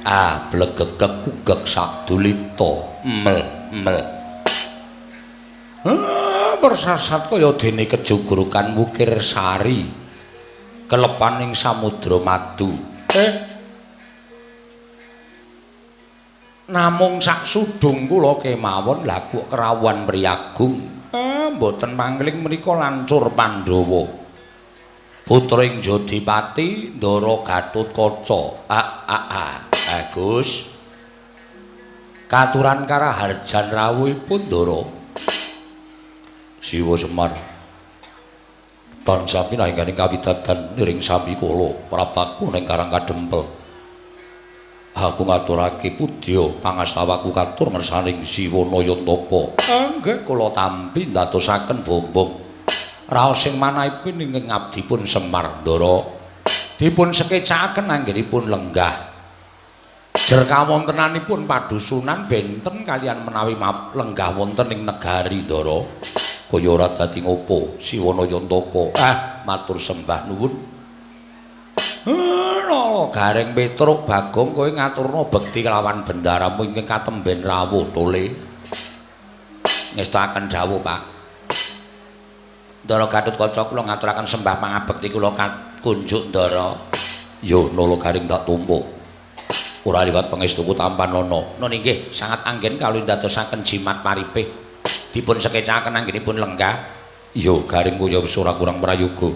Ah, blegegeg kugeg sadulita mel mel. Persasat kaya dene kejugrukan wukir sari kelepaning samudra madu. Namung sak sudung kula kemawon lha kok kerawuhan mriyagung. Mboten mangling menika lancur Pandhawa. Putra ing Jodipati Ndara Gatotkaca. Gus. Katuran karaharjan rawuhipun Ndara. Siwa Semar. Tansah pinanggih kawidadan niring sami kula prapaku ning Karang Kadempel. Aku ngaturake pudya pangastawaku katur ngersaning Siwa Nayantaka. Nggih kula tampi ndadosaken bombong. Raos sing manahipun ingkang ngabdipun Semar Ndara dipun sekecakaken anggenipun lenggah. Jer kawontenanipun padusunan benten kalian menawi lenggah wonten ing negari Ndara. Kaya ora dadi ngopo Siwa Nayantaka. Matur sembah nuwun. Nala Gareng Petruk Bagong kowe ngaturna bekti kelawan bendaramu ingkang katemben rawuh tole. Ngestakaken dawuh, Pak. Ndara Gatotkaca kula ngaturaken sembah pangabekti kula kunjuk Ndara. Yo Nala Gareng tak tampa. Ora liwat pangestuku tampanana. Nun inggih sangat anggen kawula ndadosaken jimat paripih. Dipun sekecaken anggenipun lenggah. Yo Gareng kaya wis ora kurang prayoga.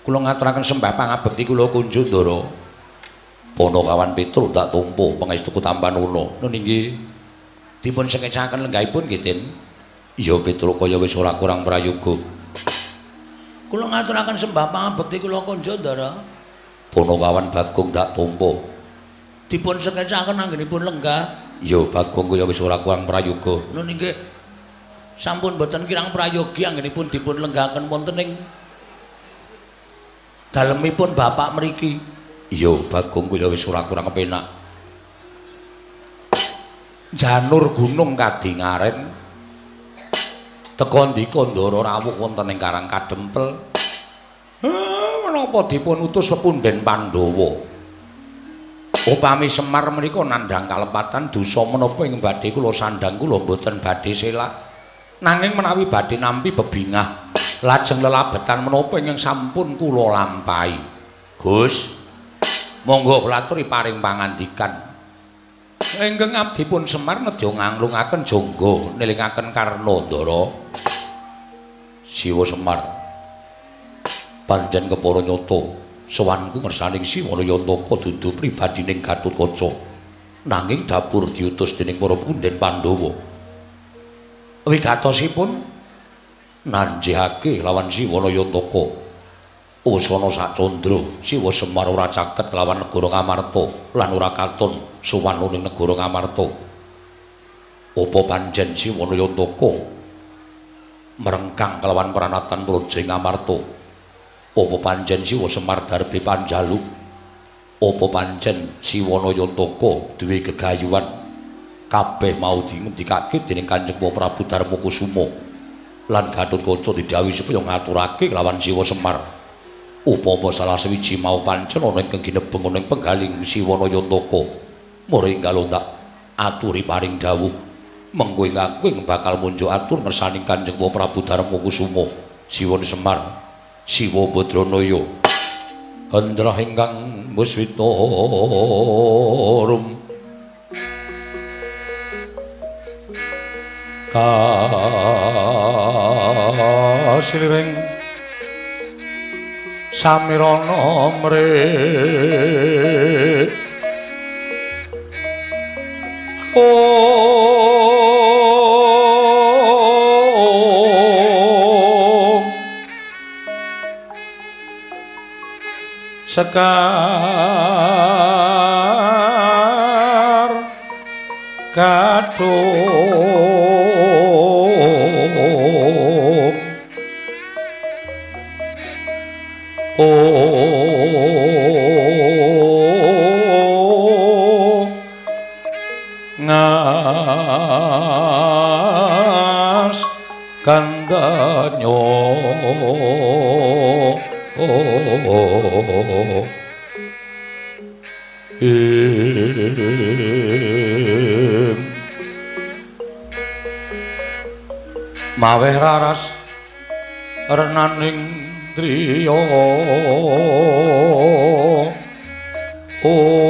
Kula ngaturaken sembah pangabekti kula kunjuk Ndara. Panakawan Petruk tak tampa pangestuku tampanana. Nun inggih dipun sekecaken lenggahipun nggih Den. Iya Petruk kaya wis ora kurang prayoga. Kula ngaturaken sembah pangabekti kula kunjuk Ndara. Panakawan Bagong tak tampa. Dipun sekecaken anggenipun lenggah. Iya Bagong kaya wis ora kurang prayoga. Nun inggih sampun boten kirang prayogi anggenipun dipun lenggahaken wonten ing dalemipun bapak mriki. Iya Bagong kaya wis ora kurang kepenak. Janur gunung kadingaren teka ndika Ndara rawuh wonten ing Karang Kadempel. Menapa dipun utus pepunden Pandhawa? Upami Semar menika nandhang kalepatan dosa menapa ing badhe kula sandhang kula mboten badhe selak. Nanging menawi badhe nampi bebingah lajeng lelabetan menapa ingkang sampun kula lampahi. Gus, monggo kula aturi paring pangandikan. Ingkang abdipun Semar nedya nganglungaken jangga nelingaken Karna Ndara. Siwa Semar pancen kepara nyata sowanku ngersaning Siwa Nayantaka dudu pribadining Gatotkaca. Nanging dapur diutus dening para punden Pandhawa. Wigatosipun nanjihake lawan Siwa Nayantaka. Usana sacandra Siwa Semar ora caket lawan negara Ngamarta lan ora katon sowan ning negara Ngamarta. Apa pancen Siwa Nayantaka merengkang kelawan pranatan Praja Ngamarta? Apa pancen Siwa Semar darbe panjaluk? Apa pancen Siwa Nayantaka duwe gegayuhan? Kabeh mau dingendikake dening Kanjeng Prabu Darmakusuma lan Gatotkaca didhawuhi supaya ngaturake kelawan Siwa Semar. Upama salah sawiji mau pancen ana ingkang ginebeng ana ing penggaling Siwa Nayantaka, mara enggal tak aturi paring dawuh mengko ing aku ing bakal munjuk atur ngersaning Kanjeng Prabu Darmakusuma. Siwa Semar, Siwa Badranaya, Hendra ingkang muswita rum kasiliring samirana mrih om sekar kathung ngas kandanyo. Maweh raras renaning driya ong ong ong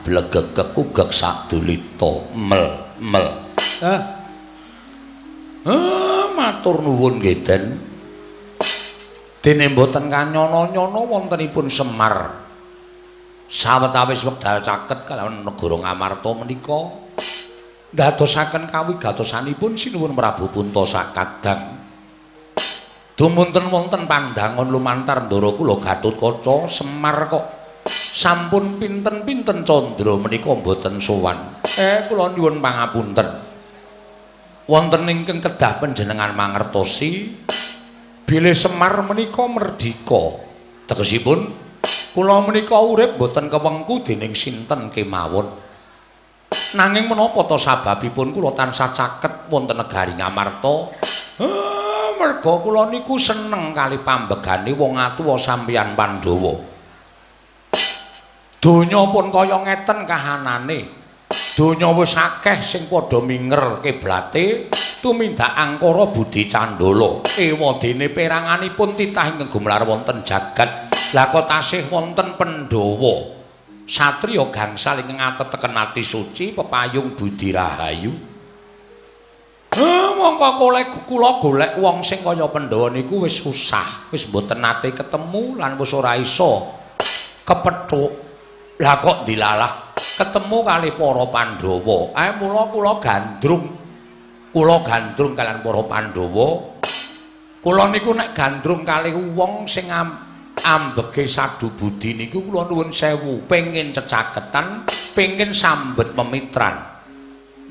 blegeg kekugek sadulita mel mel. Matur nuwun nggih Den. Dene mboten kanyono-nyono wontenipun Semar. Sawetawis wekdal caket kalawan negara Ngamarta menika ndadosaken kawigatosanipun Sinuwun Prabu Punta sakadang. Dumunten wonten pandangon lumantar ndara kula Gatotkaca Semar kok sampun pinten-pinten candra menika mboten sowan. Kula nyuwun pangapunten. Wonten ingkang kedah panjenengan mangertosi bilih Semar menika merdika. Tegesipun kula menika urip mboten kewengku dening sinten kemawon. Nanging menapa ta sababipun kula tansah caket wonten negari Ngamarta? Merga kula niku seneng kali pambegane wong atuwa sampeyan Pandhawa. Donya pun kaya ngeten kahanane. Donya wis akeh sing padha minger kiblate tumindak angkara budi candala. Ewadene peranganipun titah ingkang gumelar wonten jagat. Lah kok tasih wonten Pandhawa. Satriya gangsal ingkang ateteken ati suci pepayung budi rahayu. Mongko kula golek wong sing kaya Pandhawa niku wis susah, wis mboten nate ketemu lan wis ora iso kepethuk. Lah kok dilalah ketemu kali para Pandhawa. Mula kula gandrung. Kula gandrung kalian para Pandhawa. Kula niku nek gandrung kali wong sing ambege sadu budi niku kula nuwun sewu, pengin cecaketan, pengin sambet memitran.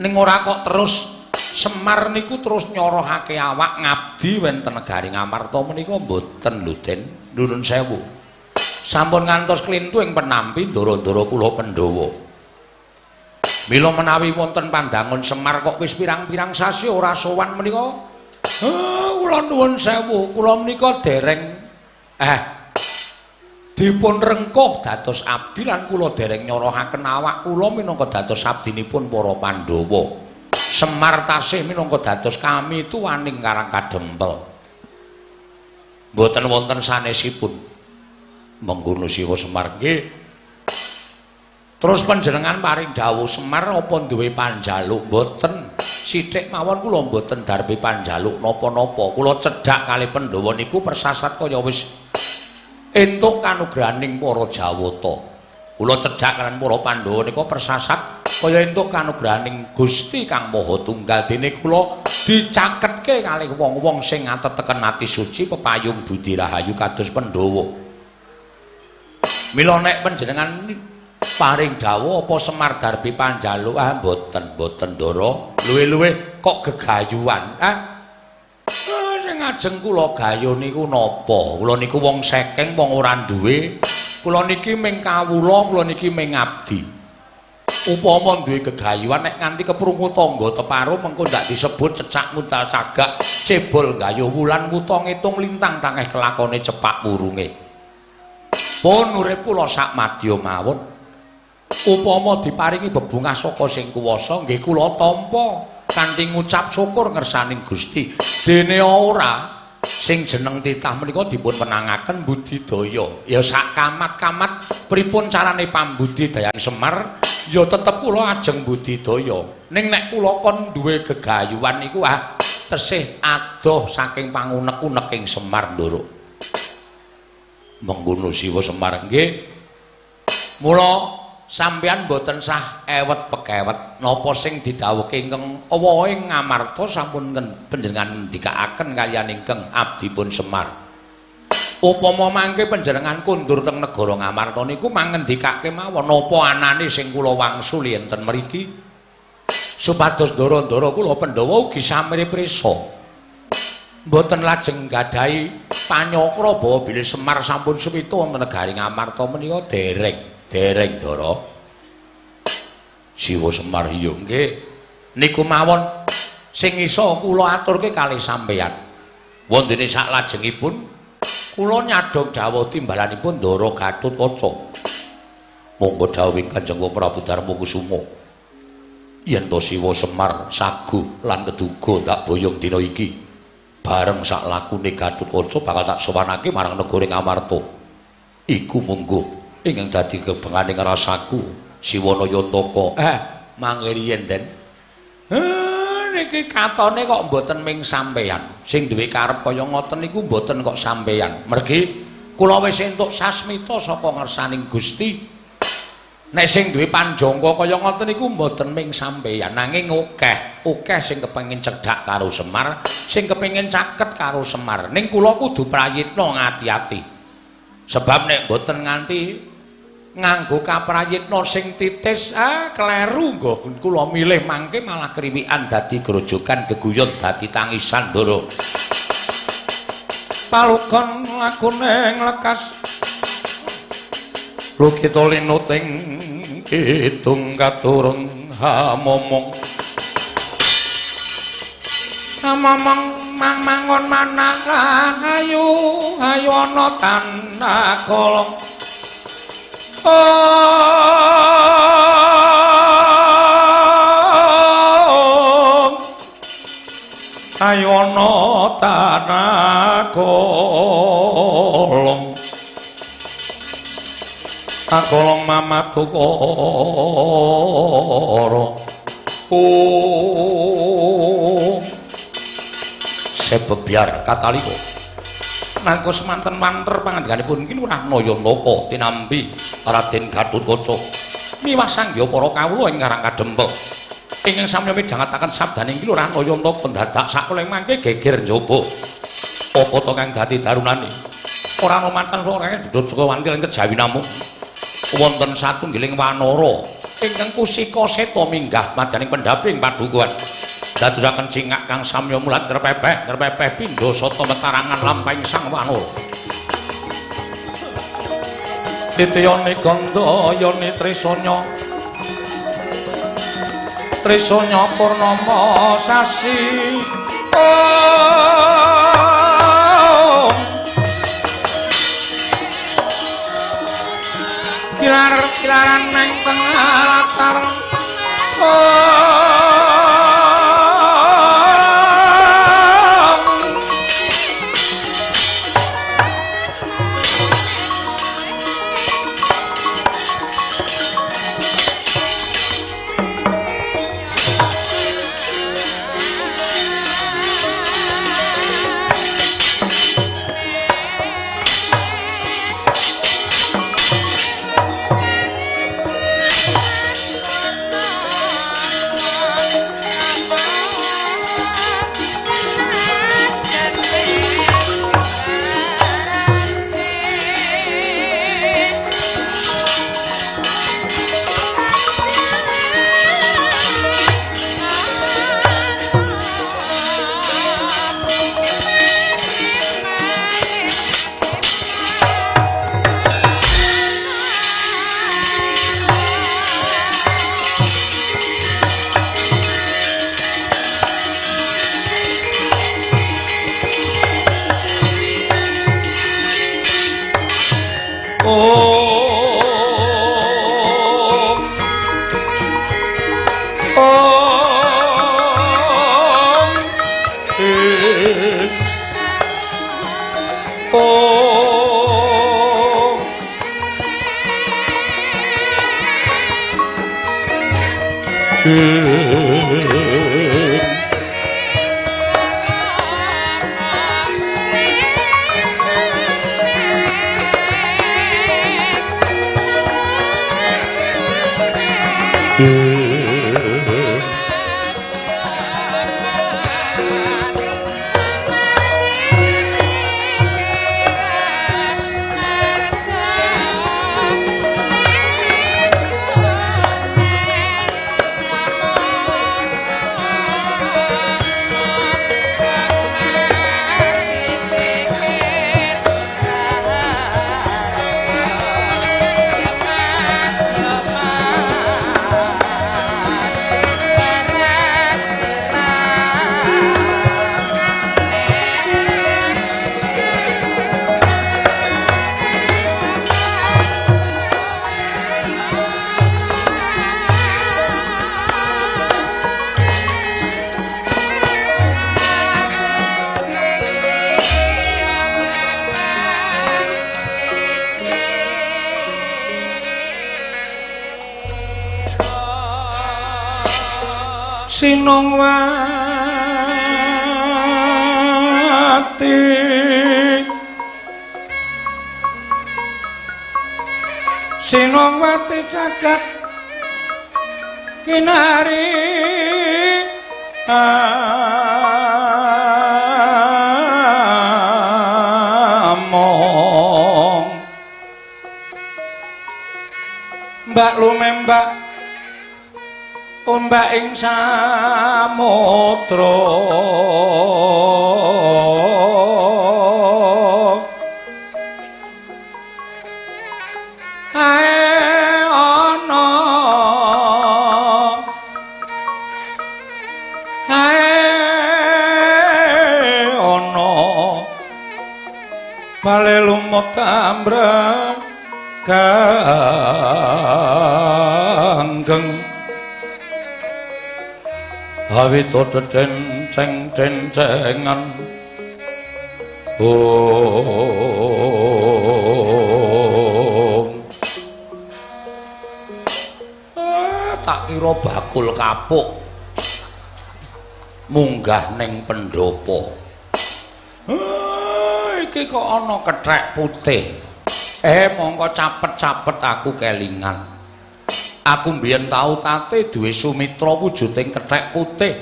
Ning ora kok terus Semar niku terus nyorohake awak ngabdi wonten negari Ngamarta menika mboten lho Den, nuwun sewu. Sampun ngantos klintu ing penampi ndara-ndara kula Pandhawa. Mila menawi wonten pandangon Semar kok wis pirang-pirang sasi ora sowan menika, kula nuwun sewu, kula menika dereng dipun rengkuh dados abdi lan kula dereng nyorohaken awak kula minangka dados abdinipun para Pandhawa. Semar tasih minangka dados kami tuwaning Karang Kadempel. Mboten wonten sanesipun. Mengkono siwa Semar nggih. Terus panjenengan paring dawuh Semar apa duwe panjaluk? Mboten. Sithik mawon kula mboten darbi panjaluk napa-napa. Kula cedhak kali Pandhawa niku persasat kaya wis entuk kanugrahaning para Jawata. Kula cedhak kalian para Pandhawa nika persasat kaya entuk kanugrahaning Gusti Kang Maha Tunggal. Dene kula dicaketke kalih wong-wong sing ateteken ati suci pepayung budi rahayu kados Pandhawa. Mila nek panjenengan paring dawuh apa Semar darbi panjaluk? Mboten, mboten ndara. Luwih-luwih kok gegayuhan. Sing ajeng kula gayuh niku napa? Kula niku wong sekeng, wong ora duwe. Kula niki ming kawula, kula niki ming abdi. Upama duwe gegayuhan nek nganti keprungu tangga teparo mengko ndak disebut cecak muntal cagak, cebol gayuh wulan wuta ngitung lintang tangeh kelakone cepak wurunge. Pun urip kula sak madya mawon. Upama diparingi bebungah saka sing kuwasa nggih kula tampa kanthi ngucap syukur ngersaning Gusti. Dene ora sing jeneng titah menika dipun wenangaken budidaya. Ya sak kamat-kamat pripun carane pambudidayan Semar ya tetep kula ajeng budidaya. Ning nek kula kon duwe gegayuhan niku tesih adoh saking pangunek-uneking Semar ndoro. Mengkono siwa Semar nggih. Mula Sampeyan mboten sah ewet pekewet napa sing didhawuhke ingkang awahe Ngamarta sampun panjenengan ngendikaaken kaliyan ingkang abdipun Semar. Upama mangke panjenengan kundur teng negara Ngamarta niku mangendikake mawon napa anane sing kula wangsuli enten mriki supados ndara-ndara kula Pandhawa ugi samri prisa. Mboten lajeng gadahi panyakra bawa bilih Semar sampun suwita wonten negari Ngamarta menika dereng. Dereng Ndara. Siwa Semar iya nggih. Niku mawon sing iso kula aturke kalih sampeyan. Wontene saklajengipun kula nyadhong dawuh timbalanipun Ndara Gatotkaca. Monggo dawuhing Kanjeng Prabu Darmakusuma. Yen to Siwa Semar saguh lan keduga tak boyong dina iki bareng sak lakune Gatotkaca bakal tak sowanake marang negara Ngamarta. Iku monggo ingkang dadi kebenganing rasaku Siwana Yantaka. Mangke riyen Den. Niki katone kok mboten ming sampeyan. Sing duwe karep kaya ngoten niku mboten kok sampeyan. Mergi kula wis entuk sasmita saka ngersaning Gusti. Nek sing duwe panjangka kaya ngoten niku mboten ming sampeyan, nanging akeh, akeh sing kepengin cedhak karo Semar, sing kepengin caket karo Semar. Ning kula kudu prayitna ngati-ati. Sebab nek mboten nganti nganggo kaprayitna sing titis, kleru nggo kula milih mangke malah kriwikan dadi grojogan geguyon dadi tangisan Ndara. Palugon lakune nglekas lukita linuting kidung katurun hamomong hamomong mang mangon manah ayu ayu ana tanah kolong. Ayo ana tanah kolong kolong mamadukara. Sebebyar katalika nangka semanten wanter pangandikanipun Ki Lurah Nayantaka tinampi Raden Gatotkaca miwah sangya para kawula ing Karang Kadempel ingkang samya midhangetaken sabdaning Ki Lurah Nayantaka dadak sakuling mangke geger njaba apa to kang dadi darunane ora ana macan ora dudut saka wanti lan kejawi namung wonten satunggiling wanara ingkang kusika seta minggah madyaning pendhaping padukuhan dadosaken cingak kang samya mulat ngrepepeh ngrepepeh pindha sata metarangan lampahing sang wanara. Titiyane gandayane trisanya trisanya purnama sasi. Kilar-kilaran nang tengah latar. Sinungwati Sinungwati jagat kinari among mbak lumembak ombak ing samudra ae ana ae ana bale lumut ambreng ganggeng awito denceng dencengan om. Tak kira bakul kapuk munggah ning pendopo. Iki kok ana kethek putih. Mongko capet-capet aku kelingan. Aku mbiyen tau tate duwe sumitra wujuding kethek putih.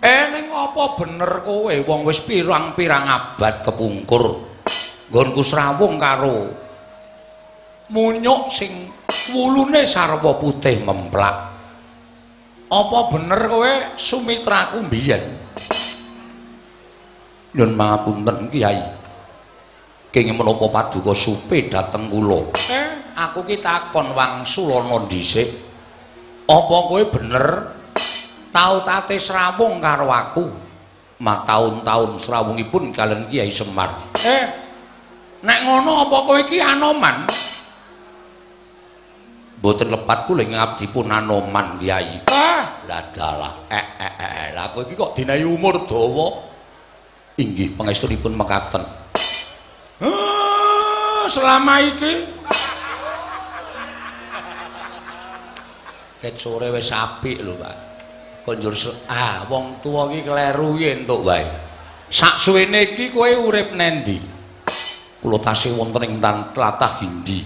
Ning apa bener kowe wong wis pirang-pirang abad kepungkur nggonku srawung karo munyuk sing wulune sarwa putih memplak. Apa bener kowe sumitraku mbiyen? Nyun pangapunten Kyai. Kenging menapa paduka supe dhateng kula? Aku ki takon wangsulana dhisik. Apa kowe bener tau tate srawung karo aku? Mataun-taun srawungipun kalian Kyai Semar. Nek ngono apa kowe iki Anoman? Mboten lepat kula ing abdi pun Anoman Kyai. Lah dalah. Lah kowe iki kok dinehi umur dawa? Inggih pangestunipun mekaten. Selama iki ket sore wis apik lho, Pak. Konjur wong tuwa iki kleru iki entuk wae. Saksuwene iki kowe urip nendi? Kula tasih wonten ing tlatah Gindi.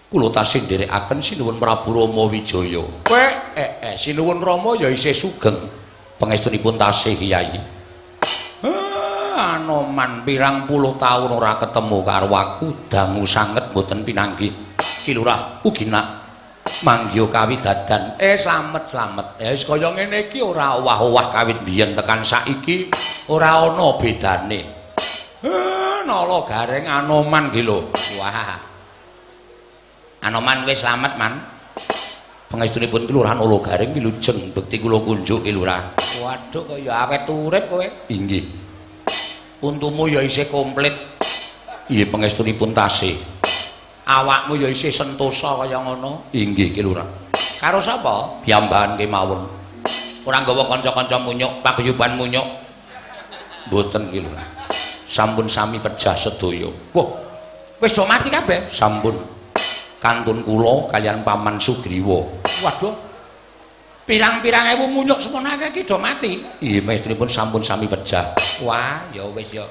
Kula tasih nderekaken Sinuwun Prabu Rama Wijaya. Kowe Sinuwun Rama ya isih sugeng. Pangestunipun tasih Kyai. Anoman pirang puluh taun ora ketemu karo aku, dangu sanget mboten pinanggih. Ki Lurah ugi nak manggiha kawidadan. Slamet-slamet. Ya wis kaya ngene iki ora owah-owah kawit biyen tekan saiki ora ana bedane. Nala gareng Anoman ki lho. Wah. Anoman wis slamet, Man. Pangestunipun Ki Lurah Nala Gareng wilujeng bekti kula kunjuk Ki Lurah. Waduh kaya awet urip kowe. Inggih. Untumu ya isih komplit. Nggih pangestunipun tasih. Awakmu ya isih sentosa kaya ngono. Inggih Ki Lurah. Karo sapa? Piyambakan kemawon. Ora nggawa kanca-kanca munyuk, paguyuban munyuk. Mboten Ki Lurah. Sampun sami pejah sedaya. Wah. Wis do mati kabeh? Sampun. Kantun kula kalian Paman Sugriwa. Waduh. Pirang-pirang ewu munyuk semono akeh iki do mati. Nggih pangestunipun sampun sami pejah. Wah, ya wis ya.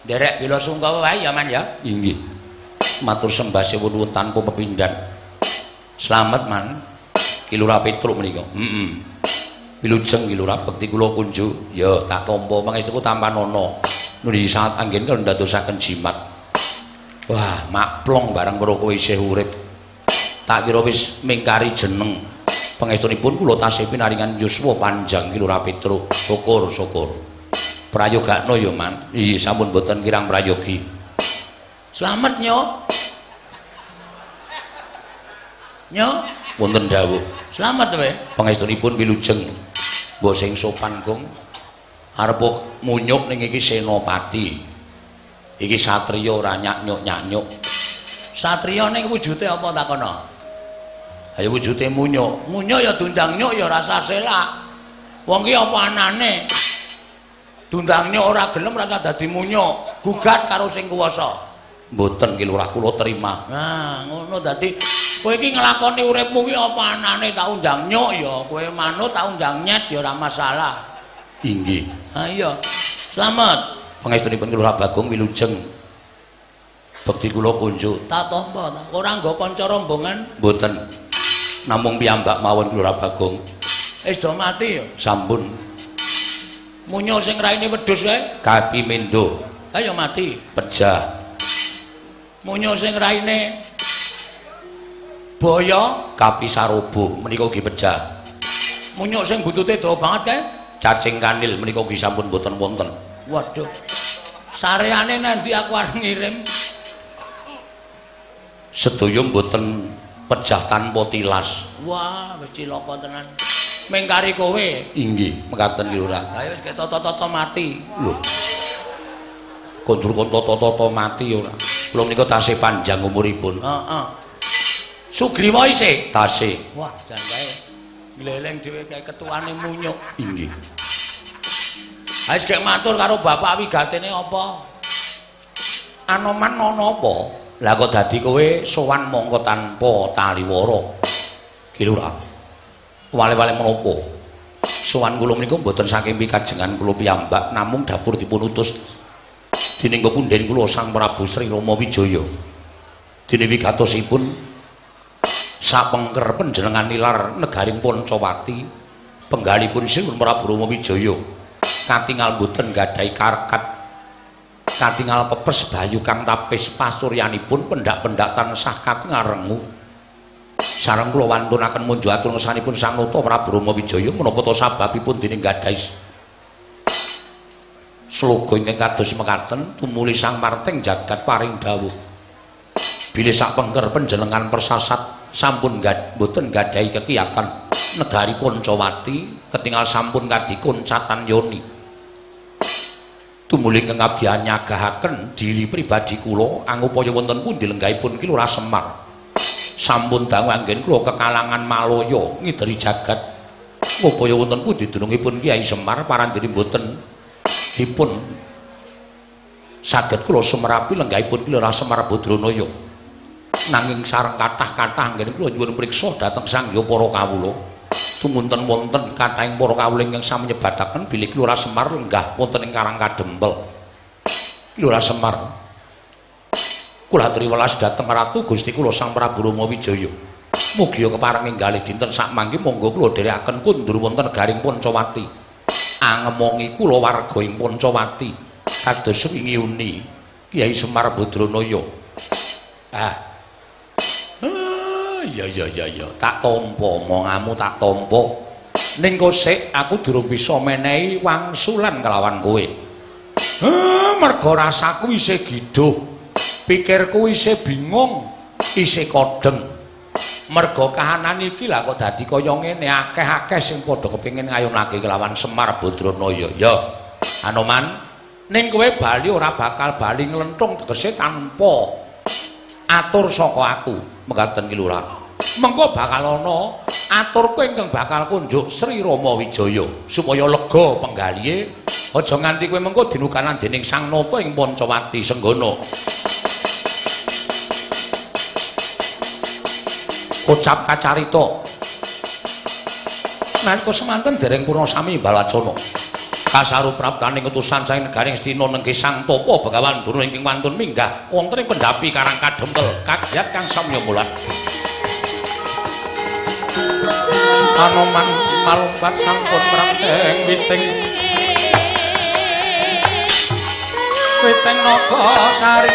Nderek bela sungkawa wae ya, Man ya. Inggih. Matur sembah nuwun tanpa pepindhan. Slamet, Man. Ki Lurah Petruk menika. Heeh. Wilujeng Ki Lurah bekti kula kunjuk. Ya, tak tampa pangestuku tampanana. Nuli saat anggen kula ndadosaken jimat. Wah, makplong bareng karo kowe isih urip. Tak kira wis mingkari jeneng. Pangestunipun kula tasih pinaringan yuswa panjang Ki Lurah Petruk. Syukur, syukur. Prayogakno ya, Man. Iya, sampun mboten kirang prayogi. Slamet, Nyo. Nyo, wonten dawuh. Slamet kowe. Pangestunipun wilujeng. Mbok sing sopan, Gong. Arep munyuk ning iki senopati. Iki satriya ora nyak-nyuk-nyak-nyuk. Satriya ning wujude apa takono? Ayo wujude munyuk. Munyuk ya dundang nyuk ya rasa selak. Wong ki apa anane? Dundang nyuk ora gelem rasa dadi munyuk. Gugat karo sing kuwasa. Mboten Ki Lurah kula terima. Nah, ngono dadi Kowe iki nglakoni uripmu ki apa anane tak undang nyuk ya, kowe manut tak undang nyet ya ora masalah. Inggih. Ha iya. Slamet. Pangestunipun Lurah Bagong wilujeng. Bekti kula kunjuk. Tak tampa ta. Ora nggo kanca rombongan? Mboten. Namung piyambak mawon Lurah Bagong. Wis do mati ya? Sampun. Munyo sing raine wedhus kae? Kapi mendo. Ha ya mati. Pejah. Munyo sing raine boyo? Kapi sarobo menika ugi pejah. Munyuk sing buntute dawa banget kae? Cacing kanil menika ugi sampun mboten wonten. Waduh. Sareane nanti aku arep ngirim. Sedaya mboten pejah tanpa tilas. Wah, wis cilaka tenan. Mengkari kowe. Inggih, mekaten ki Lurah. Ha wis ketata-tata mati. Lho. Kondur kon tata-tata mati ora. Kula menika tasih panjang umuripun. Heeh. Sugriwa isih? Tasih. Wah, jan kae. Gleleng dhewe kae ketuane munyuk. Inggih. Ha wis gek matur karo bapak wigatene apa? Anoman ana apa? Lah kok dadi kowe sowan mongko tanpa taliwara. Ki Lurah. Wale-wale menapa? Sowan kula menika mboten saking pikajengan kula piyambak namung dapur dipun utus dening pepundhen kula Sang Prabu Sri Rama Wijaya. Dene wigatosipun sapengker panjenengan nilar negaring Pancawati penggalipun Sri Prabu Rama Wijaya katingal mboten gadhahi karkat katingal pepes bayu kang tapis pasuryanipun pendak-pendak tansah katingal rengu. Sareng kula wantunaken munjuk atur ngersanipun Sang Nata Prabu Rama Wijaya menapa ta sababipun dening gadhahi sloga ingkang kados mekaten tumuli Sang Marting jagat paring dawuh bilih sapengker panjenengan persasat sampun mboten gadhahi kekiyatan negari Pancawati ketingal sampun kadikon catan yoni tumuli ingkang abdi nyagahaken diri pribadi kula angupaya wonten pundi lenggahipun Ki Lurah Semar sampun dangu anggen kula kekalangan malaya ngideri jagat ngupaya wonten pundi dunungipun Kyai Semar parandene mboten dipun saged kula sumerapi lenggahipun Ki Lurah Semar Badranaya. Nanging sareng kathah-kathah anggene kula nyuwun priksa dhateng sang hyang para kawula. Tumunten wonten kathahing para kawula ingkang sami nyebataken bilih Ki Lurah Semar lenggah wonten ing Karang Kadempel. Ki Lurah Semar kula aturi welas dhateng Ratu Gusti kula Sang Prabu Rama Wijaya. Mugia kepareng enggalih dinten sakmangke monggo kula dherekaken kundur wonten negaring Pancawati. Angemongi kula warga ing Pancawati kados wingi uni Kyai Semar Badranaya. Ah. Ya ya ya ya, tak tampa omonganmu tak tampa. Ning kosek aku durung bisa menehi wangsulan kelawan kowe. Mergo rasaku isih giduh. Pikirku isih bingung, isih kodheng. Mergo kahanan iki lah kok dadi kaya ngene, akeh-akeh sing padha kepengin ngayunake kelawan Semar Badranaya. Ya, Anoman, ning kowe bali ora bakal bali nglenthung tegese tanpa atur saka aku. Mekaten Ki Lurah. Mengko bakal ana aturku ingkang bakal kunjuk Sri Rama Wijaya supaya lega penggalihe, aja nganti kowe mengko dinukanan dening Sang Nata ing Pancawati Senggana. Kocap kacarita. Nalika semanten dereng purna sami balacana. Kasaru praptaning utusan saking negaring Astina nenggih Sang Tapa Begawan Durna ingkang wantun minggah wonten ing pendhapi Karang Kadempel kagiat kang samya mulat. Anoman malungkat sampun prapteng witing witing naga sari.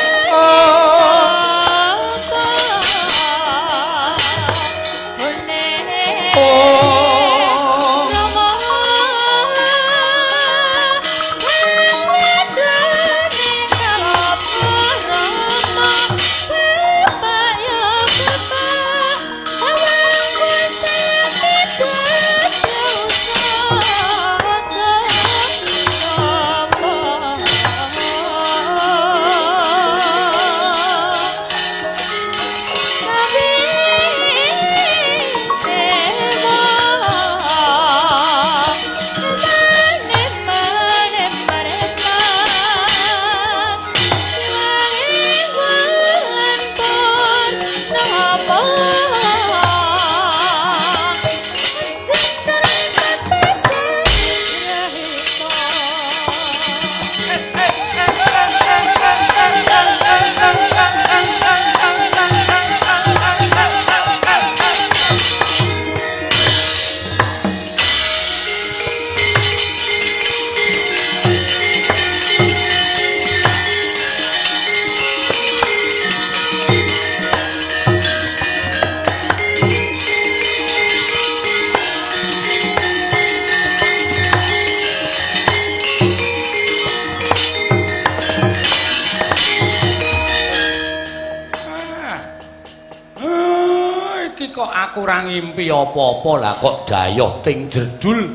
Aku ora ngimpi apa-apa lah kok dayoh ting jedul.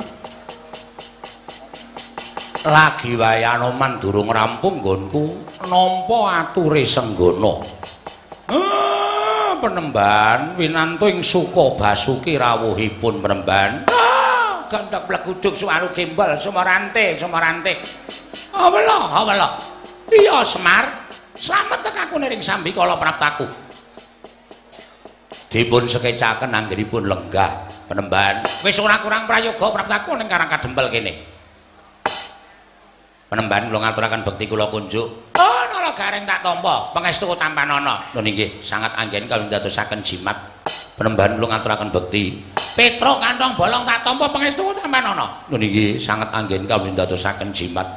Lagi wae Anoman durung rampung nggonku nampa ature Senggana. Penemban winantu ing suka basuki rawuhipun penemban. Gandhak bleguduk suwaru gembol sumarante sumarante. Awela awela. Iya Semar, slamet tekaku niring sambikala praptaku. Dipun sekecaken anggenipun lenggah penemban. Wis ora kurang prayoga praptaku ning Karang Kadempel kene. Penemban kula ngaturaken bekti kula kunjuk. Oh, Nala Gareng tak tampa, pangestu tampanana. Lho nggih, sangat anggen kawula ndadosaken jimat. Penemban kula ngaturaken bekti. Petro kantong bolong tak tampa, pangestu tampanana. Lho nggih, sangat anggen kawula ndadosaken jimat.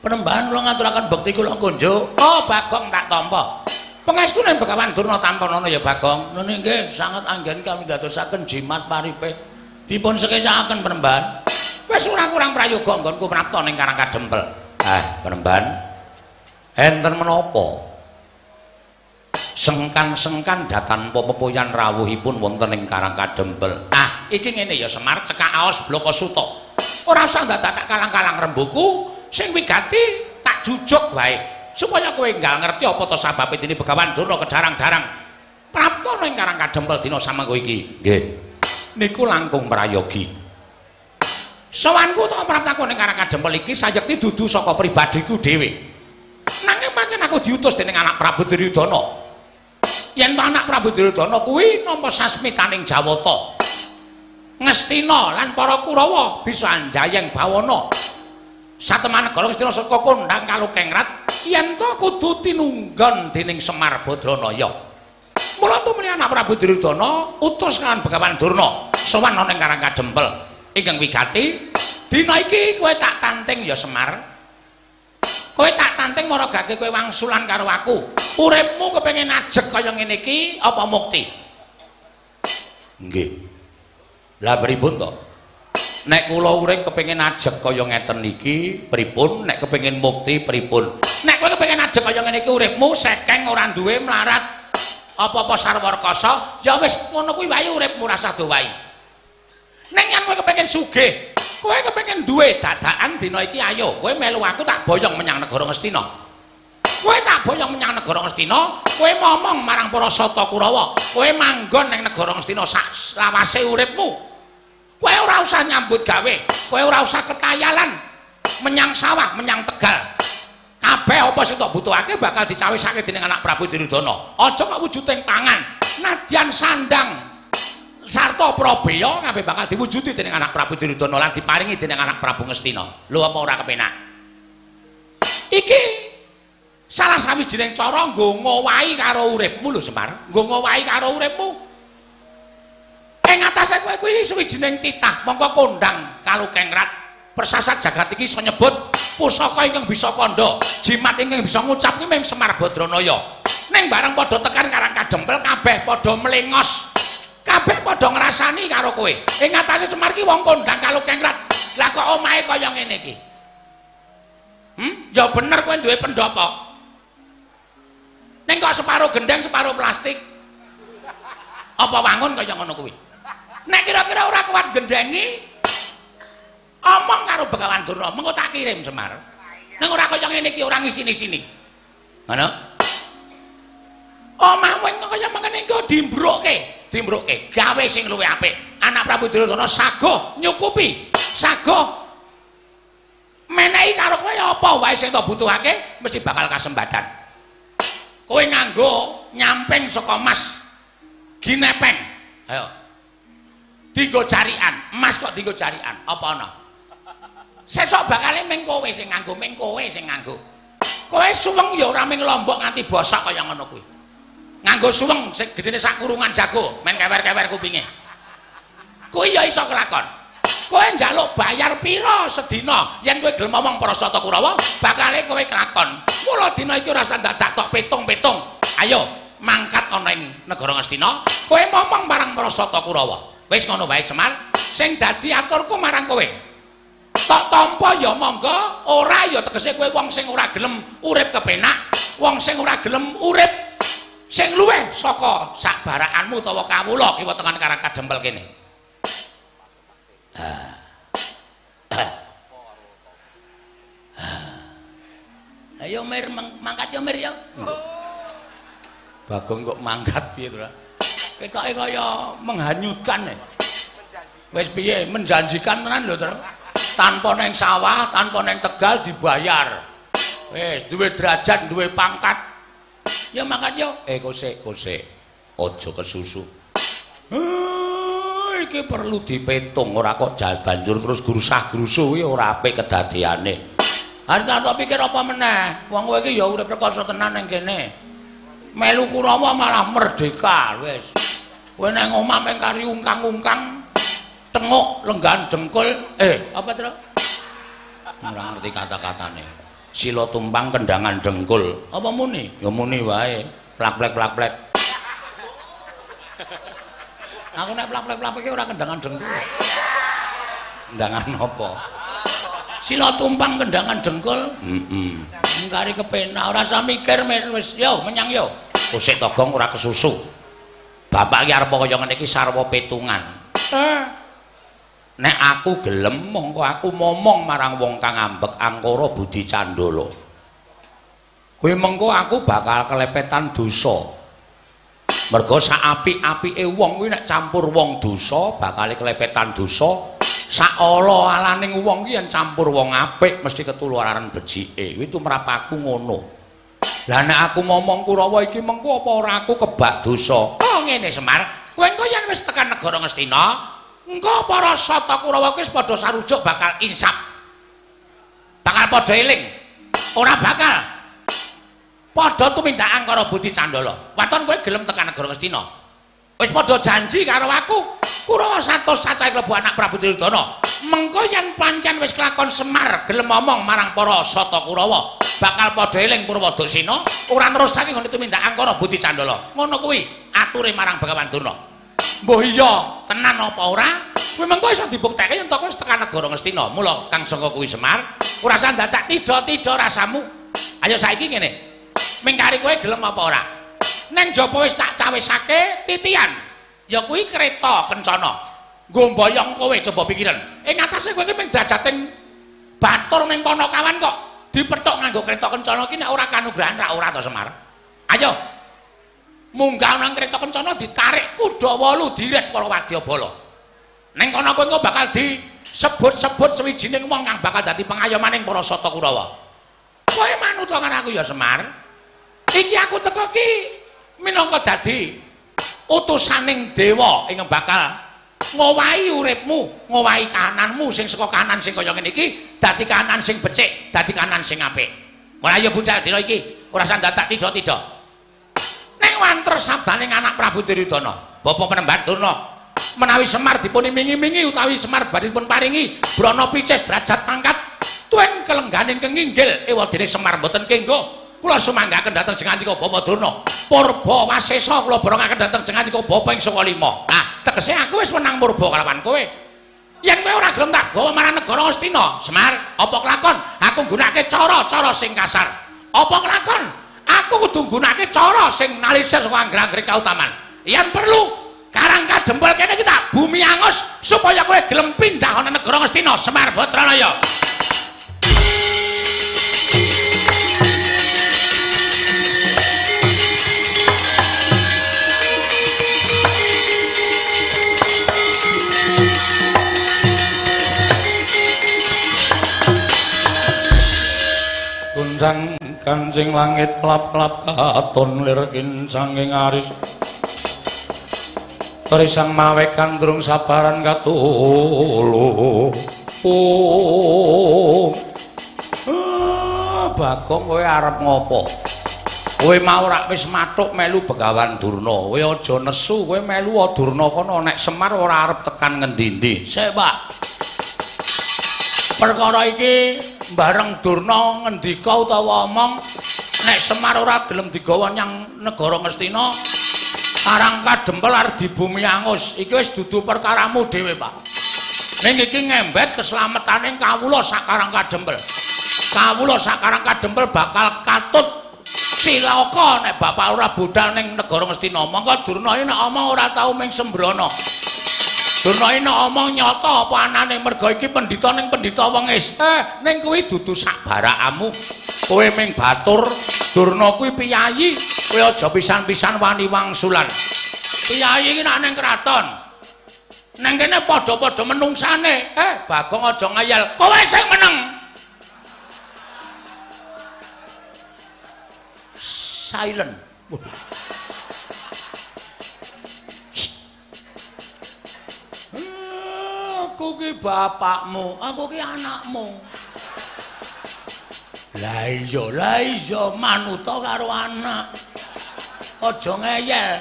Penemban kula ngaturaken bekti kula kunjuk. Oh, Bagong tak tampa. Pangestune Begawan Durna tampanana ya Bagong. Lho nggih, sangat anggen kawula ndadosaken jimat paripe. Dipun sekecaken penemban. Wis ora kurang prayoga nggonku prapta ning Karang Kadempel. Penemban. Enten menapa? Sengkan-sengkan datanpa pepoyan rawuhipun wonten ing Karang Kadempel. Iki ngene ya Semar, cekak aos blaka suta. Ora usah dadak tak kalang-kalang rembuku, sing wigati tak jujuk wae supaya kowe enggal ngerti apa to sababe dene Begawan Durna kedarang-darang prapta ning Karang Kadempel dina samangko iki. Nggih. Niku langkung prayogi. Sowanku to praptaku ning Karang Kadempel iki sayekti dudu saka pribadiku dhewe. Nanging pancen aku diutus dening anak Prabu Duryudana. Yen to anak Prabu Duryudana kuwi nampa sasmitaning Jawata. Ngastina lan para Kurawa bisa anjayeng bawana. Sateman negara Ngastina saka kondhang kalukengrat yen to kudu tinunggon dening Semar Badranaya. Mula tumrih anak Prabu Duryudana utus kan Begawan Durna sowan ana ning Karang Kadempel. Ingkang wigati dina iki kowe tak tanting ya Semar. Kowe tak tanting maragake kowe wangsulan karo aku. Uripmu kepengin ajeg kaya ngene iki apa mukti? Nggih. Lah pripun to? Nek kula urip kepengin ajeg kaya ngeten iki pripun? Nek kepengin mukti pripun? Nek kowe kepengin ajeg kaya ngene iki uripmu sekeng ora duwe mlarat apa-apa sarwa rekasa, ya wis ngono kuwi wae uripmu rasah dowahi. Ning yen kowe kepengin sugih, kowe kepengin duwe dadakan dina iki ayo kowe melu aku tak boyong menyang negara Ngastina. Kowe tak boyong menyang negara Ngastina, kowe momong marang para Sata Kurawa, kowe manggon ning negara Ngastina sak lawase uripmu. Kowe ora usah nyambut gawe, kowe ora usah ketayalan menyang sawah, menyang tegal. Kabeh apa sing tok butuhake bakal dicawisake dening anak Prabu Duryudana. Aja kok wujuding pangan, nadyan sandang sarta prabeya kabeh bakal diwujudi dening anak Prabu Duryudana lan diparingi dening anak Prabu Ngastina. Lho apa ora kepenak? Iki salah sawijining cara nggo ngowahi karo uripmu lho Semar, nggo ngowahi karo uripmu. Ing atase kowe kuwi sawijining titah mongko kondhang kalukengrat persasat jagat iki iso nyebut pusaka ingkang bisa kandha, jimat ingkang bisa ngucap kuwi mung Semar Badranaya. Ning bareng padha tekan Karang Kadempel kabeh padha mlengos. Kabeh padha ngrasani karo kowe. Ing atase Semar ki wong kondhang kalukengrat. Lah kok omahe kaya ngene iki? Ya bener kowe duwe pendopo. Ning kok separo gendeng, separo plastik. Apa wangun kaya ngono kuwi? Nek kira-kira ora kuat gendengi, omong karo Begawan Durna, mengko tak kirim Semar. Ning ora kaya ngene iki ora ngisini-sini. Ngono? Omahmu kaya mengene iki dimbrukke. Dimbrukke gawe sing luwih apik. Anak Prabu Duryudana sago nyukupi, sago menehi karo kowe apa wae sing tok butuhake mesti bakal kasembadan. Kowe nganggo nyamping saka mas ginepeng. Ayo. Dinggo jarian, emas kok dinggo jarian, apa ana? Sesuk bakale ming kowe sing nganggo, ming kowe sing nganggo. Kowe suweng ya ora ming lombok nganti bosok kaya ngono kuwi. Nganggo suweng sing gedene sak kurungan jago, men kewer-kewer kupinge. Kuwi ya iso kelakon. Kowe njaluk bayar pira sedina yen kowe gelem omong para Sata Kurawa, bakale kowe kelakon. Mula dina iki ora usah dadak tok pitung-pitung. Ayo mangkat ana ing negara Ngastina, kowe momong marang para Sata Kurawa. Wis ngono wae Semar, sing dadi aturku marang kowe. Tok tampa ya monggo, ora ya tegese kowe wong sing ora gelem urip kepenak, wong sing ora gelem urip Sing luwih saka sak barakanmu utawa kawula kiwa tengen Karang Kadempel kene. Ayo Mir, mangkat yo Mir yo. Bagong kok mangkat piye to? Ketoke kaya menghanyutkan. Wis piye menjanjikan tenan lho to. Tanpa neng sawah, tanpa neng tegal dibayar. Wis duwe derajat, duwe pangkat. Ya mangkat yo. Kosek, kosek. Aja kesusu. Iki perlu dipetung, ora kok banjur terus grusah-grusuh kuwi ora apik kedadeane. Harus tak pikir apa meneh? Wong kowe iki ya urip rekoso tenan ning kene. Melu Kurawa malah merdeka wis. Kowe nang omah mung kari ungkang-ungkang, tenguk lenggan dengkul, apa to? Ora ngerti kata-katane. Sila tumpang kendangan dengkul. Apa muni? Ya muni wae. Plak-plek plak-plek. Aku nek plak-plek plak-plek ora kendangan dengkul. Kendangan apa? Sila tumpang kendangan dengkul. Heeh. Ngkari kepenak ora usah mikir wis yo menyang yo. Kusik Togong ora kesusu. Bapak iki arep kaya ngene iki sarwa petungan. Nek aku gelem mongko aku momong marang wong kang ambek angkara budi candala. Kuwi mengko aku bakal kelepetan dosa. Mergo sak apik-apike wong kuwi nek campur wong dosa bakal kelepetan dosa. Sak ala-alaning wong ki yen campur wong apik mesti ketularan becike. Kuwi tumrap aku ngono. Lah nek aku momong Kurawa iki mengko apa ora aku kebak dosa? Oh ngene Semar, kowe engko yen wis tekan negara Ngastina, engko para sata Kurawa kuwi wis padha sarujuk bakal insaf. Bakal padha eling. Ora bakal padha tumindak angkara budi candala. Waton kowe gelem tekan negara Ngastina. Wis padha janji karo aku. Kurawa 100 cacahe klebu anak Prabu Duryudana. Mengko yen pancen wis kelakon Semar gelem omong marang para sata Kurawa, bakal padha eling Purwadaksina, ora nerusake nggone tumindak angkara budi candala. Ngono kuwi ature marang Begawan Durna. Mbuh iya, tenan apa ora? Kuwi mengko iso dibuktekke yen to wis tekan negara Ngastina. Mula kang sangka kuwi Semar, ora usah dadak tidha-tidha rasamu. Ayo saiki ngene. Mingkari kowe gelem apa ora? Neng jaba wis tak cawisake titian. Ya kuwi kereta kencana. Nggo mboyong kowe coba pikiran. Ing atase kowe iki mung drajating batur ning Panakawan kok dipethuk nganggo kereta kencana iki nek ora kanugrahan ra ora to Semar. Ayo. Munggah nang kereta kencana ditarik kuda 8 diret para wadyabala. Ning kono kowe engko bakal disebut-sebut sewijining wong kang bakal dadi pengayomaning para sata Kurawa. Kowe manut karo aku ya Semar. Iki aku teko ki minangka dadi utusaning dewa ing bakal ngowahi uripmu, ngowahi kahananmu sing saka kahanan sing kaya ngene iki dadi kahanan sing becik, dadi kahanan sing apik. Ora ya budal dina iki, ora usah dadak tidha-tidha. Ning wanter sabdaning anak Prabu Duryudana, Bapak Penemban Durna, menawi Semar dipun imingi-imingi utawi Semar badhe dipun paringi brana picis derajat pangkat tuen kelengganing kenginggil ewadene Semar mboten kenggo. Kula sumanggaken dhateng jengantika Bapak Durna. Purba wasesa kula borongaken dhateng jengantika Bapak ing saka lima. Nah, tegese aku wis menang murba kalawan kowe. Yen kowe ora gelem tak gawa marang negara Ngastina, Semar, apa kelakon aku nggunakake cara-cara sing kasar? Apa kelakon aku kudu nggunakake cara sing nalisir saka angger-anggere kautaman. Yen perlu Karang Kadempel kene iki tak bumi angus supaya kowe gelem pindah ana negara Ngastina, Semar Batranaya. Guncang kancing langit klap-klap katon lir kincang ing aris. Risang mawe kandrung sabaran katulu. Oh. Bagong kowe arep ngopo? Kowe mau rak wis mathuk melu Begawan Durna. Kowe aja nesu, kowe melu Durna kono nek Semar ora arep tekan ngendi-endi. Sik, Pak. Perkara iki bareng Durna ngendika utawa omong nek Semar ora gelem digawa nyang negara Ngastina, Karang Kadempel arep dibumi angus. Iki wis dudu perkaramu dhewe, Pak. Ning iki ngembet keslametane kawula sak Karang Kadempel. Kawula sak Karang Kadempel bakal katut Cilaka nek bapak ora budal ning negara Ngastina. Mongko Durna iki nek omong ora tau ming sembrana. Durna iki nek omong nyata apa anane merga iki pendhita ning pendhita wengis. Ning kuwi dudu sak barakamu. Kowe ming batur, Durna kuwi piyayi, kowe aja pisan-pisan wani wangsulan. Piyayi iki nek ning kraton. Ning kene padha-padha menungsane. Bagong aja ngayal. Kowe sing meneng. Silent. Waduh. Aku ki bapakmu, aku ki anakmu. Lah iya manuta karo anak. Aja ngeyel.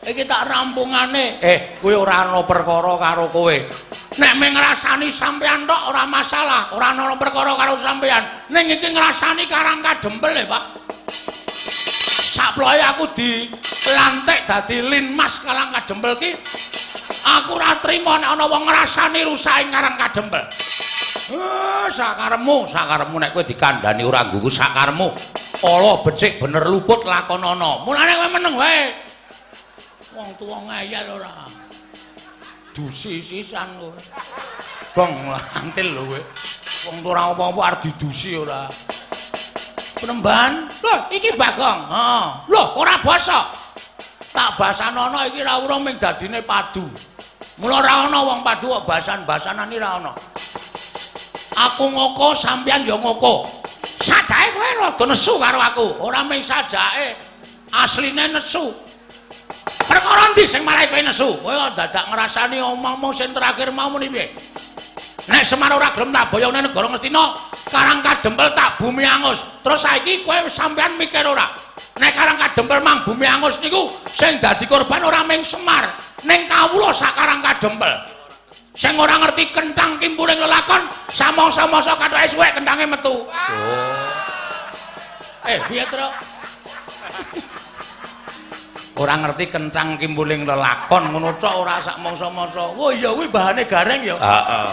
Iki tak rampungane. Kowe ora ana perkara karo kowe. Nek mung ngrasani sampean tok ora masalah, ora ana perkara karo sampean. Ning iki ngrasani Karang Kadempel e, Pak. Saploe aku dilantik dadi Linmas Karang Kadempel ki aku ora trima nek ana wong ngrasani rusake Karang Kadempel. Sakaremu, sakaremu nek kowe dikandhani ora nggugu sakaremu. Ala becik bener luput lakonana. Mulane kowe meneng wae. Wong tuwa ngeyel ora. Dusi sisan kowe. Gong antil lho kowe. Wong tuwa ora apa-apa arep didusi ora. Penemban, lho iki Bagong. Heeh. Lho ora basa. Tak basanono iki ra urung ming dadine padu. Mula ora ana wong padu kok basan-basanan iki ra ana. Aku ngoko sampeyan ya ngoko. Sajake kowe rada nesu karo aku. Ora ming sajake, asline nesu. Perkara ndi sing marai kowe nesu? Kowe kok dadak ngrasani omongmu sing terakhir mau muni piye? Nek Semar ora gelem tak boyong nang negara Ngastina, Karang Kadempel tak bumi angus. Terus saiki kowe sampean mikir ora? Nek Karang Kadempel mang bumi angus niku sing dadi korban ora ming Semar, ning kawula sak Karang Kadempel. Sing ora ngerti kenthang kimpuling lelakon, samangsa-mangsa kathoke suwek kenthange metu. Oh. Piye, Tru? Ora ngerti kenthang kimpuling lelakon ngono tok ora sak mangsa-mangsa. Oh iya kuwi bahane gareng ya. Heeh.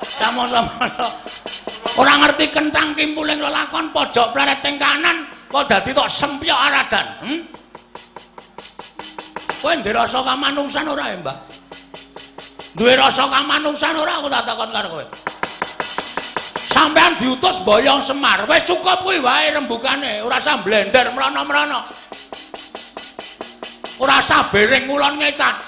Samangsa-mangsa. Ora ngerti kenthang kimpuling lelakon pojok pleret ing kanan kok dadi tok sempyok aradan. Kowe ndek rasa kamanungsan ora ya, Mbah? Duwe rasa kamanungsan ora aku tak takon karo kowe. Sampeyan diutus boyong Semar, wis cukup kuwi wae rembugane, ora usah blender mrono-mrono. Ora usah bering ngulon ngetan.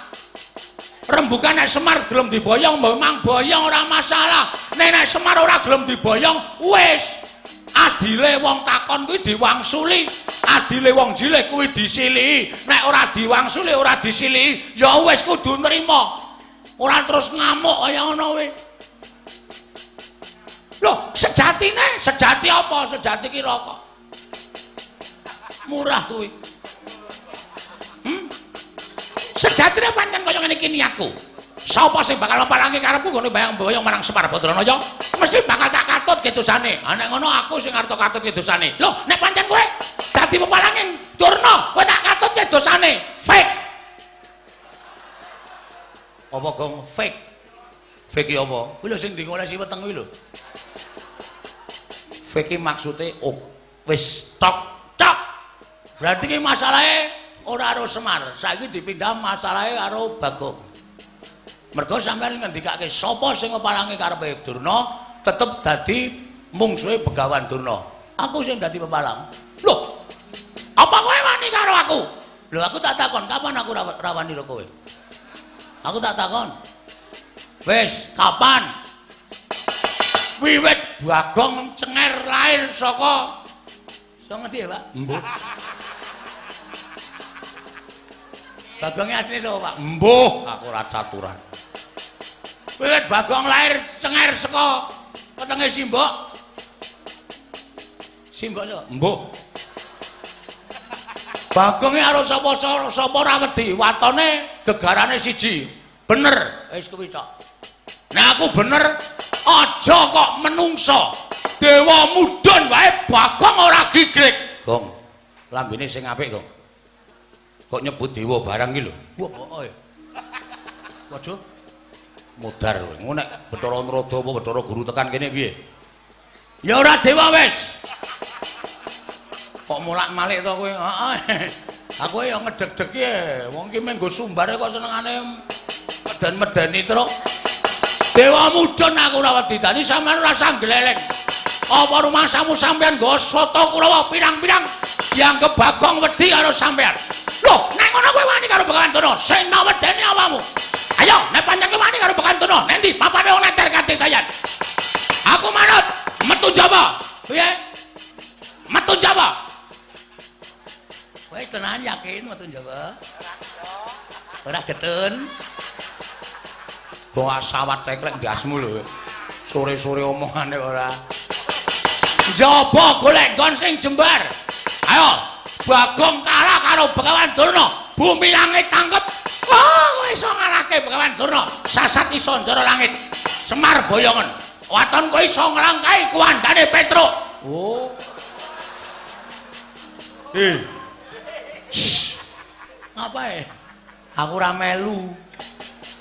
Rembugan nek Semar gelem diboyong, memang boyong ora masalah. Nek Semar ora gelem diboyong, wis. Adile wong takon kuwi diwangsuli, adile wong jilih kuwi disilihi. Nek ora diwangsuli, ora disilihi, ya wis kudu nrima. Ora terus ngamuk kaya ngono kuwi. Loh, sejatine, sejati apa? Sejati ki rokok. Murah kuwi. Sejatine pancen kaya ngene iki niatku. Sapa sing bakal mapalangi karepku nggone bayang-bayang marang Semar Badranaya, mesti bakal tak katut kedosane. Ha nek ngono aku sing arep katut kedosane. Loh, nek pancen kowe dadi pepalange Durna, kowe tak katut kedosane. Fake. Apa gong fake? Fake ki apa? Kuwi lho sing dingolesi weteng kuwi lho. Fake ki maksude oh wis tok tok. Berarti ki masalahe ora karo Semar, saiki dipindah masalahe karo Bagong. Mergo sampeyan ngendikake sapa sing ngepalangi karepe Durna tetep dadi mungsuhe Begawan Durna. Aku sing dadi pepalang. Lho, apa kowe wani karo aku? Lho aku tak takon, kapan aku rawani karo kowe? Aku tak takon. Wis, kapan? Wiwit Bagong cenger lahir saka iso ngendi ya, Pak? Mbuh. Bagongnya asli sapa, Pak? Mbuh, aku ora caturan. Wiwit Bagong lahir cenger saka wetenge Simbok. Simbok sapa? Mbuh. Bagonge karo sapa sapa ora wedi, watone gegarane siji. Bener, wis kuwi tok. Nek aku bener, aja kok menungso. Dewa mudhun wae Bagong ora gigrik. Gong, lambene sing apik, Gong. Kok nyebut dewa barang iki lho. Wah, heeh. Waduh. Mudar kowe. Ngono nek Bathara Narada apa Bathara Guru tekan kene piye? Ya ora dewa wis. Kok molak-malik to kowe? Heeh. Aku ya ngedeg-deg e. Wong iki mung nggo sumbare kok senengane meden-medeni truk. Dewa mudhun aku ora wedi. Dadi sampeyan ora usah gleleng. Apa rumangsamu sampeyan nggo sata Kurawa pirang-pirang dianggep Bagong wedi karo sampeyan. Loh, nek ngono kowe wani karo Begawan Durna, sing tak wedeni awakmu. Ayo, nek pancen kowe wani karo Begawan Durna, nendi papane wong neter katedayan. Aku manut, metu Jawa. Piye? Metu Jawa. Kowe tenan yakin metu Jawa? Ora getun. Kok asawat tekrek ndasmu lho. Sore-sore omongane ora. Jaba golek nggon sing jembar. Ayo, Bagong kalah karo Begawan Durna, bumi langit tangkep. Oh, kowe iso ngalahke Begawan Durna, sasat iso njara langit. Semar boyongen. Waton kowe iso nglangkai kuwandane Petruk. Oh. Shh. Ngapae? Aku ora melu.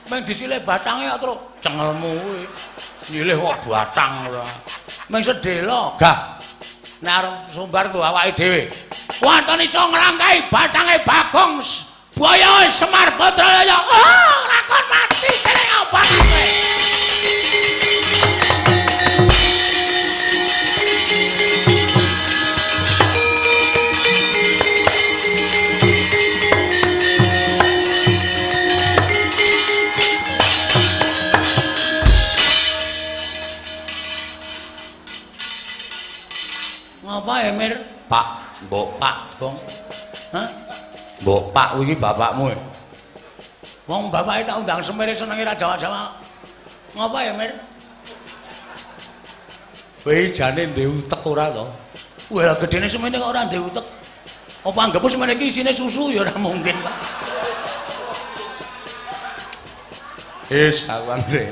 Meng disile batange kok, Truk. Cengelmu kuwi. Nyilih kok batang ora. Meng sedhela. Gah. Nek arep sumbar nggo awake dhewe. Waton iso nglangkai batange Bagong Boyo Semar Badraya. Oh, lakon mati kene apa kowe? Ngapa ya, Mir? Pak, mbok Pak, Gong. Hah? Mbok Pak kuwi bapakmu. Wong bapake tak undang semere senenge ra Jawa-Jawa. Ngapa ya, Mir? Kowe jane ndek utek ora to? Wah, gedene semene kok ora ndek utek. Apa anggepmu semene iki isine susu ya ora mungkin, Pak. Wis, aku anggere.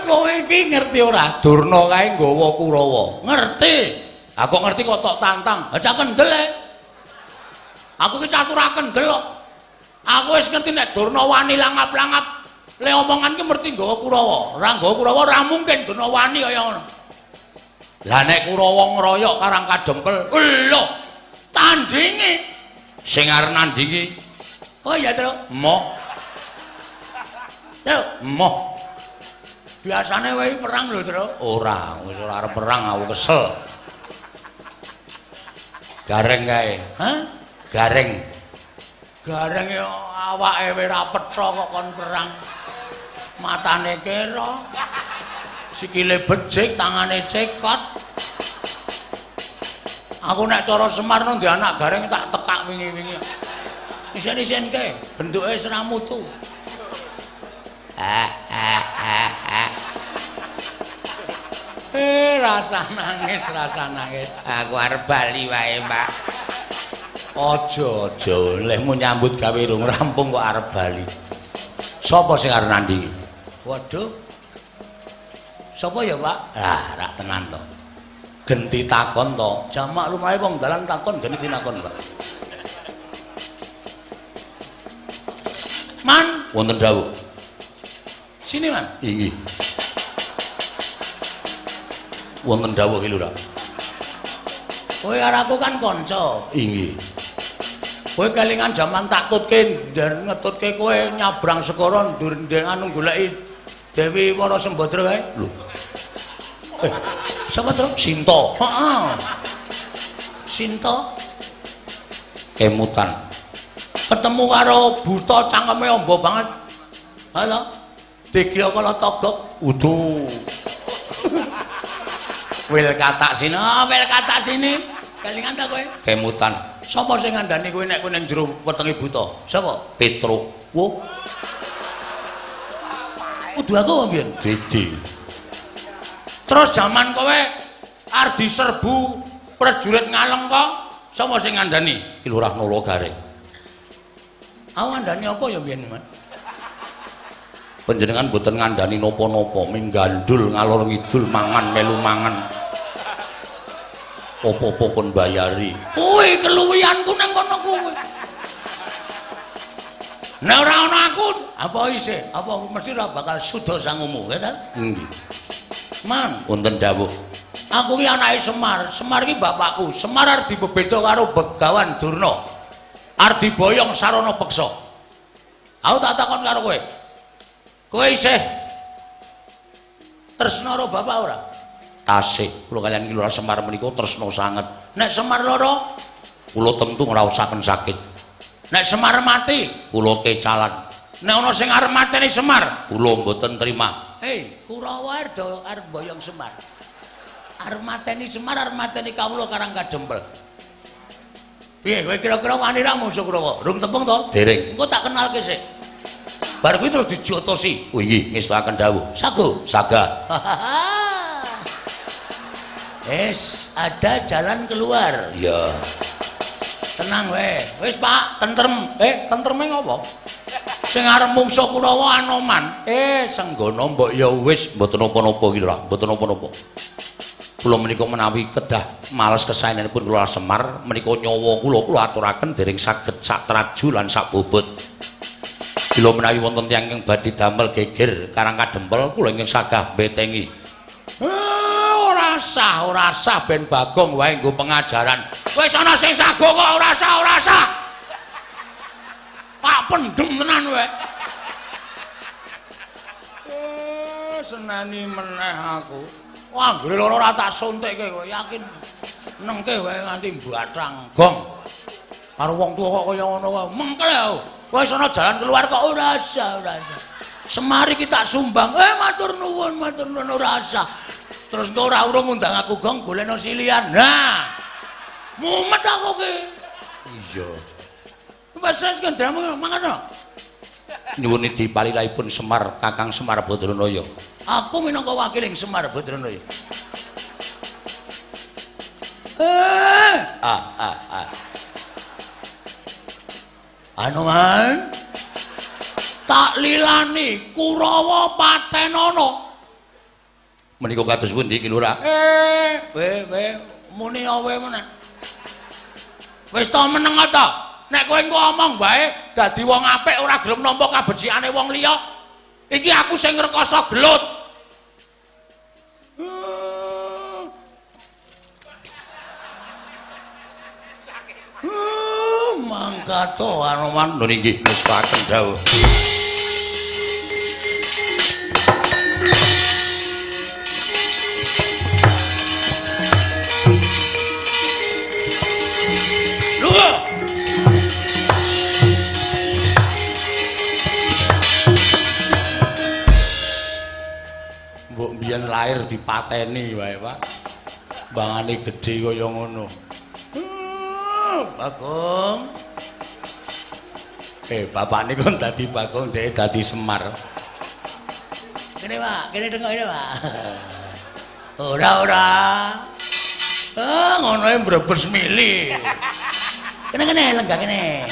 Kowe iki ngerti ora? Durna kae nggawa Kurawa. Ngerti. Aku ngerti kok tok tantang. Ha cah kendel e. Aku ki catur kendel kok. Aku wis ngerti nek Durna wani langap-langap. Le omongan ki mesti nggawa Kurawa. Ora nggawa Kurawa ora mungkin Durna wani kaya ngono. Lah nek Kurawa ngroyok Karang Kadempel, lho, tandinge sing arep nandingi. Oh iya, Truk. Emoh. Truk, emoh. Biasane wae perang lho, Truk. Ora, wis ora arep perang aku kesel. Gareng kae. Hah? Gareng. Gareng ya awake wis ora petha kok kon perang. Matane kera. Sikile becik, tangane cekot. Aku nek cara Semar nang anak Gareng tak tekak wingi-wingi. Isen-isenke, bentuke wis ra mutu. Rasa nangis, rasa nangis. Aku arep bali wae, Pak. Aja, aja, lehmu nyambut gawe rung rampung kok arep bali. Sapa sing arep nandingi? Waduh. Sapa ya, Pak? Lah, rak tenan to. Genti takon to. Jamak lumahe wong dalan takon genti takon, Pak. Man, wonten dawuh. Sini, Man. Inggih. Wonten dawuh ki Lurah. Kowe karo aku kan kanca. Inggih. Kowe kelingan jaman tak tutke ngetutke kowe nyabrang segara ndur anu goleki Dewi Wara Sembadra kae. Lho. Sapa to? Sinta. Heeh. Sinta kemutan. Ketemu karo buta cangkeme amba banget. Ha to? Digya kala togok. Udu. Wil katak sini, oh, wil katak sini. Kelingan ta kowe? Kemutan. Sapa sing ngandani kowe nek kowe ning jero wetenge buta? Sapa? Petruk. Wo. Kudu aku apa mbiyen? Didi. Terus jaman kowe arep diserbu prajurit Ngalengka, sapa sing ngandani? Ki Lurah Nala Gareng. Aku ngandani apa ya mbiyen, Mas? Panjenengan mboten ngandani napa-napa, ming gandul ngalor ngidul mangan melu mangan. Apa-apa kon bayari. Kuwi keluwihanku nang kono kuwi. Nek ora ana aku, apa isih? Apa mesti ora bakal suda sangumu, ya ta? Nggih. Man, wonten dawuh. Aku ki anake Semar. Semar ki bapakku. Semar arep dibebeda karo Begawan Durna. Arep diboyong sarana peksa. Aku tak takon karo kowe. Kowe isih tresna karo bapak ora? Tasih. Kula kaliyan Ki Lurah Semar menika tresna sanget. Nek Semar lara, kula tentu ngraosaken sakit. Nek Semar mati, kula kecalan. Nek ana sing arep mateni Semar, kula mboten trima. Hei, Kurawa arep boyong Semar. Arep mateni Semar, arep mateni kawula Karang Kadempel. Piye kowe kira-kira wani ra mungsuh Kurawa? Rung tepung to? Dereng. Engko tak kenalke sik. Bar kuwi terus dijotosi. Oh inggih, ngestokaken dawuh. Sago, saga. Wis, ada jalan keluar. Iya. Tenang wae. Wis, Pak, tentrem. Tentreme ngopo? Sing arep mungsuh Kurawa Anoman. Senggono mbok ya wis mboten napa-napa iki lho, mboten napa-napa. Kula menika menawi kedah males kesaenanipun kula Semar menika nyawa kula kula aturaken dereng saged sak traju lan sak bobot. Kula menawi wonten tiyang ingkang badhe damel geger Karang Kadempel kula ingkang sagah mbetengi. Ora sah ben Bagong wae nggo pengajaran. Wis ana sing sago kok ora sah, ora sah. Pak pendem tenan wae. Seneni meneh aku. Wah, anggere lara ora tak suntikke kowe yakin. Nengke wae nganti mbathang gong. Karo wong tuwa kok kaya ngono wae. Mengkel aku. Wis ana jalan keluar kok ora sah, ora sah. Semar iki tak sumbang. Matur nuwun ora sah. Terus engko ora urung ngundang aku gong golekno silian. Nah. Mumet aku ki. Iya. Wis wis kendhamu mangkat. Nyuwun dipalilahipun Semar, Kakang Semar Badranaya. Aku minangka wakiling Semar Badranaya. Anoman tak lilani Kurawa patenana. Menika kados pundi Ki Lurah? We muni awe meneh. Wis to meneng ta? Nek kowe engko omong wae dadi wong apik ora gelem nampa kabecikane wong liya. Iki aku sing ngrekoso gelut. Mangkat to Anoman. Lho nggih ngestokaken dawuh. Mbok mbiyen lahir dipateni wae, Pak. Bangane gedhe kaya ngono. Bagong. Bapakne kon dadi Bagong, dhek dadi Semar. Kene, Pak, kene tengok ini, Pak. Ora, ora. Ngono e mbrebes mili. Kene kene lenggah kene.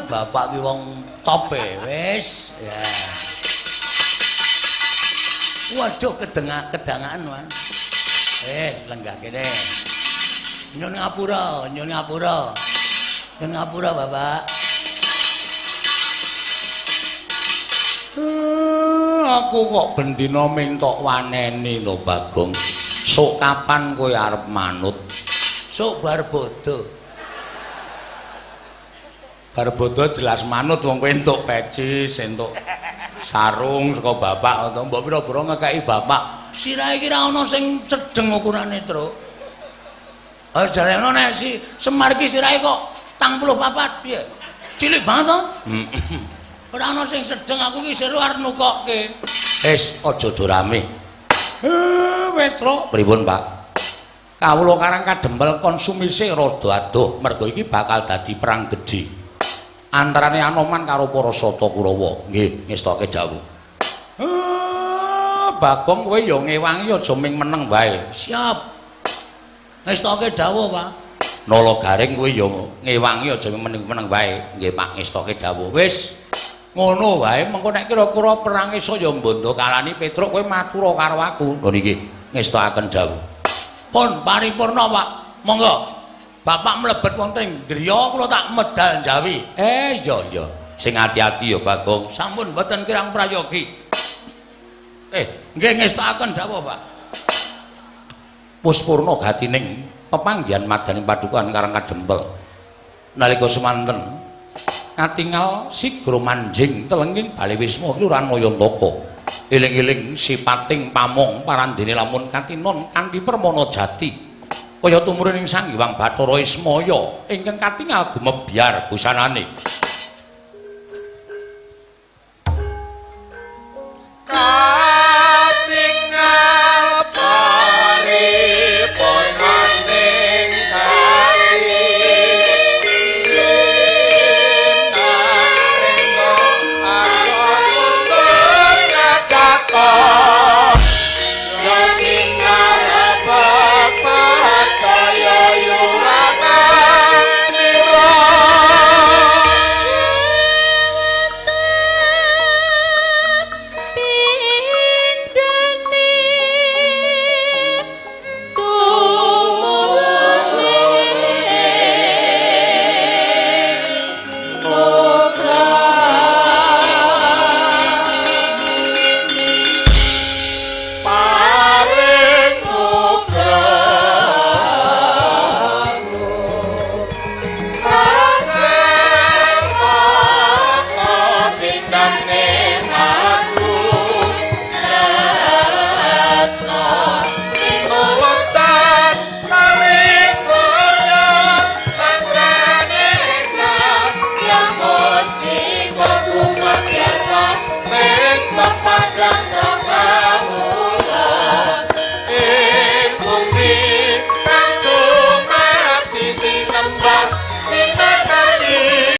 Bapak ki wong top e, wis. Ya. Waduh, kedangaan, Wan. Lenggah kene. Nyun ngapura, nyun ngapura. Nyun ngapura, Bapak. Aku kok bendina mintok waneni to, Bagong. Sok kapan kowe arep manut? Sok bar bodho. Bar bodho jelas manut wong kowe entuk peci, entuk sarung saka bapak to. Mbok pira-pira ngekeki bapak. Sirahe iki ra ono sing sedeng ukurane, Truk. Ah jarene nek si Semar iki sirahe kok 44 piye? Cilik banget to? Ora ono sing sedeng, aku iki seru arep nukokke. Wis aja do rame. Petro, pripun, Pak? Kawula Karang Kadempel konsumise rada adoh mergo iki bakal dadi perang gedhe antarane Anoman karo para Sata Kurawa. Nggih, ngestoke dawuh. Bagong kowe ya ngewangi aja ming meneng wae. Siap. Ngestoke dawuh, Pak. Nala Garing kowe ya ngewangi aja ming meneng wae. Nggih, Pak, ngestoke dawuh. Wis ngono wae, mengko nek kira-kira perange saya mbondo kalani Petruk kowe matura karo aku. Lho niki ngestokaken dawuh. Pun paripurna, Pak. Monggo. Bapak mlebet wonten ing griya kula tak medal njawi. Iya iya. Sing ati-ati ya, Bagong. Sampun mboten kirang prayogi. Nggih ngestokaken dawuh, Pak. Wis purna gatining pepanggihan madaning padukuhan Karang Kadempel. Nalika semanten katingal sigra manjing telenging bale wisma Kelurahan Mayantaka. Eling-eling sipating pamong parandene lamun katinon kanthi permana jati kaya tumurun ing Sang Hyang Bathara Ismaya ingkang katingal gumebyar busanane.